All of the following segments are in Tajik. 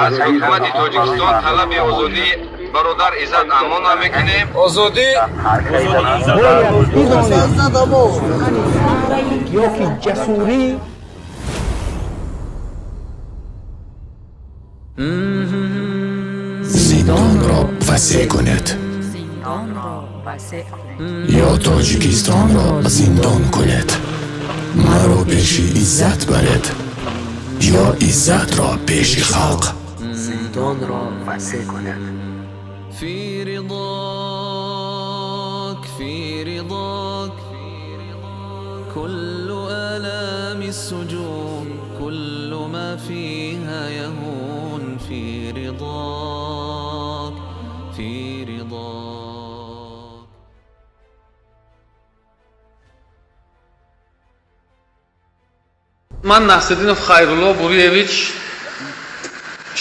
Аз ҳукумати Тоҷикистон талаби озодии бародар Иззат Амонро мекунем. Озодӣ. Ёки ҷасурӣ. Зиндонро васеъ кунед ё Тоҷикистонро зиндон кунед. Маро пеши Иззат баред ё Иззатро пеши халқ. Зиндонро васеъ кунед. في رضاك، في رضاك كل آلام السجون، كل ما فيها يهون في رضاك، في رضاك. Ман, Насриддинов Хайрулло Буриевич,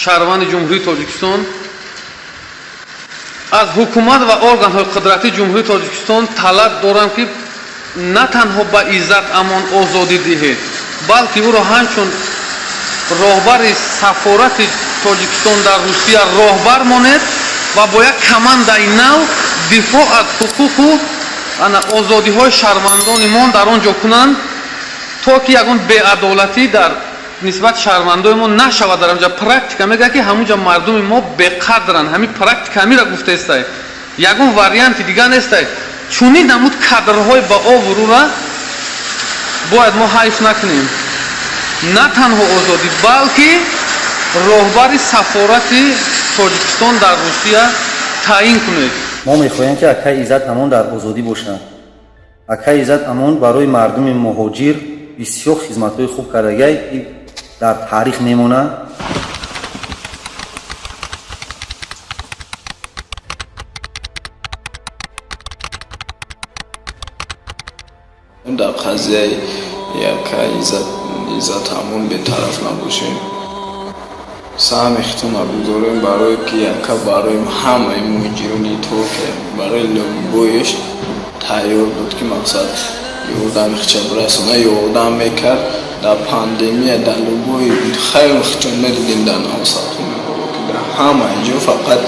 шаҳрванди Ҷумҳурии Тоҷикистон, аз ҳукумат ва органҳои қудратии Ҷумҳурии Тоҷикистон талаб дорам, ки на танҳо ба Иззат Амон озодӣ диҳед, балки ӯро ҳамчун роҳбари сафорати Тоҷикистон дар Русия роҳбар монед ва бо як командаи нав дифоъ аз ҳуқуқу ана озодиҳои шаҳрвандони мо дар он ҷо кунанд, то ки ягон беадолатӣ дар нисбати шаҳрвандои мо нашавад. Дар ҳамҷа практика мегӯяд, ки ҳамунҷа мардуми мо беқадранд. Ҳамин практика ҳамира гуфтаестай, ягон варианти дигар нестай. Чунин намуд кадрҳои ба обрӯра бояд мо ҳайф накунем. На танҳо озодӣ, балки роҳбари сафорати Тоҷикистон дар Русия таъин кунед. Мо мехоҳем, ки акаи Иззат Амон дар озодӣ бошад. Акаи Иззат Амон барои мардуми муҳоҷир бисёр хизматҳои хуб кардагиай, дар таърих мемонад. Дар қазияи яка Иззат Амон бетараф набошем, саҳми худтона гузорем, барое ки яка барои ҳамаи муҳоҷирони Туркия, барои любоиш тайёр буд, ки мақсад ёрдами худша бирасона, ёрдам мекард. Дар пандемия, дар любой хайр худшон медидем, дар навсадҳо, дар ҳама ҷо фақат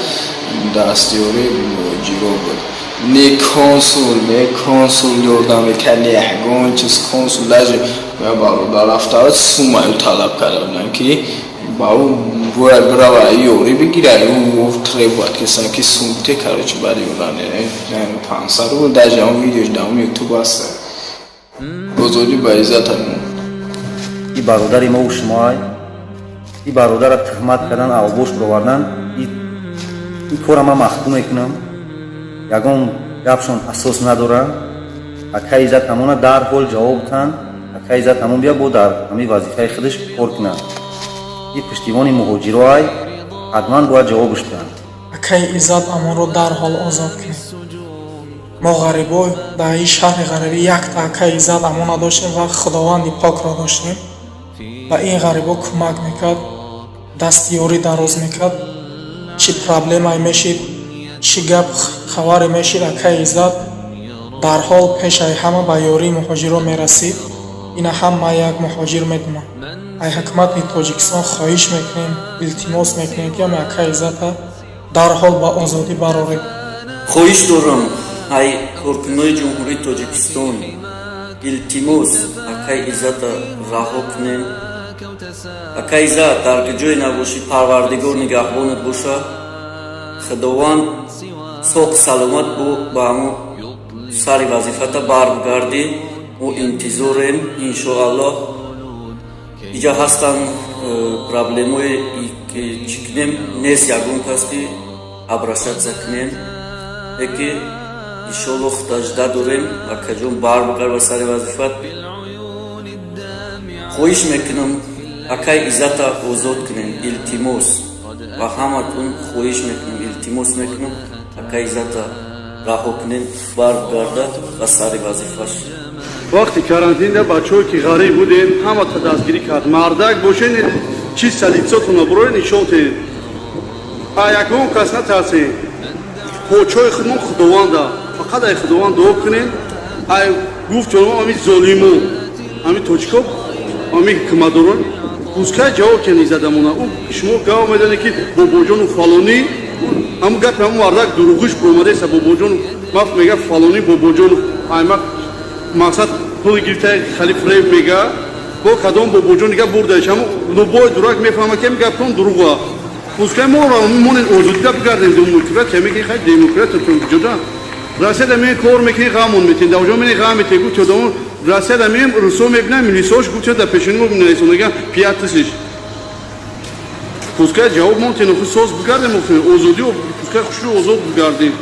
дастёрии муҳоҷиро буд. Не консул, не консул ёрдам мекард, не ягон чиз. Консул даже бародар рафта сумаю талаб карда буданд, ки ба ӯ бояд бирава ёрӣ бигира. Ӯ требовать карданд, ки сумте, короче, баъд ёрдам 500 рубл. Даже он видеош дар он Ютуб аст. Озодӣ ба Иззат Амон. И бародари мову шумоай. И бародара туҳмат кардан, авбош бировардан, ин кора ман маҳкум мекунам. Ягон гапшон асос надорад. Акаи Иззат Амона дарҳол ҷавоб бутанд. Акаи Иззат Амон бия бо дар ҳамин вазифаи худаш кор кунад. И пуштибони муҳоҷироай, ҳатман бояд ҷавобш диҳанд. Акаи Иззат Амонро дарҳол озод кунед. Мо ғарибо дар ин шаҳри ғарибӣ якта акаи Иззат Амона доштем ва Худованди покро доштем. Ба ин ғарибо кӯмак мекард, дасти ёрӣ дароз мекард. Чӣ проблемае мешид, чӣ гап хабаре мешид, акаи Иззат дарҳол пешаи ҳама ба ёрии муҳоҷирон мерасид. Ина ҳама як муҳоҷир медонад. Ай ҳукумати Тоҷикистон хоҳиш мекунем, илтимос мекунем, ки ами акаи Иззата дарҳол ба озодӣ бароред. Хоҳиш дорам ай коркунои Ҷумҳурии Тоҷикистон, илтимос, акаи Иззата раҳо кунем. Акаи Иззат, дар ҷое набошӣ, Парвардигор нигаҳбонат боша. Худованд соқ саломат бу ба ҳамо сари вазифата баргардӣ. Мо интизорем, иншоаллоҳ. Иҷа ҳастанд проблемое, чӣ кунем, нест ягон кас, ки обращаться кунем, леки иншоаллоҳ худажда дорем, акаҷон, барбигард ба сари вазифат. Хоҳиш мекунам, акаи Иззата озод кунем, илтимос, ва ҳаматон хоҳиш мекунам, илтимос мекунам, акаи Иззата раҳо кунем, баргарда ба сари вазифаш. Вақти карантинда бачаҳое ки ғариб будем, ҳамата дастгирӣ кард. Мардак бошен, чиста лицотонро бироед, нишон тед. А ягон кас натарсед. Почои худмон Худованда, фақат ай Худованд дуо кунем. Ай гуфт ҷонам, ами золимо, ами тоҷико, ами ҳукуматдорон. Пускай ҷавоб кен Иззат Амона. Ӯ шумо гав медонед, ки Бобоҷону фалонӣ, ҳамун гапи ҳамун мардак дуруғиш буромадаеса. Бобоҷону маф мега, фалонӣ Бобоҷону аймак мақсад пул гирифта, хали фреб мега. Бо кадом Бобоҷон дига бурдаеш? Ҳамун любой дурак мефаҳма, ки ҳами гаптон дуруға. Пускай мо монен, озодида бигардем. Демократия меги, хай, демократия ҷода Россияда меен, кор мекунӣ, ғамон метен, дар ҷо мене ғам метен. Гуфт одамо Россияда меем, русо мебинам, милисош гуфт дар пешони мо менависонага 5000. Пускай ҷавоб монтен, охи соз бигардем, охи озодӣ, пускай хушрӯ озод бигардем.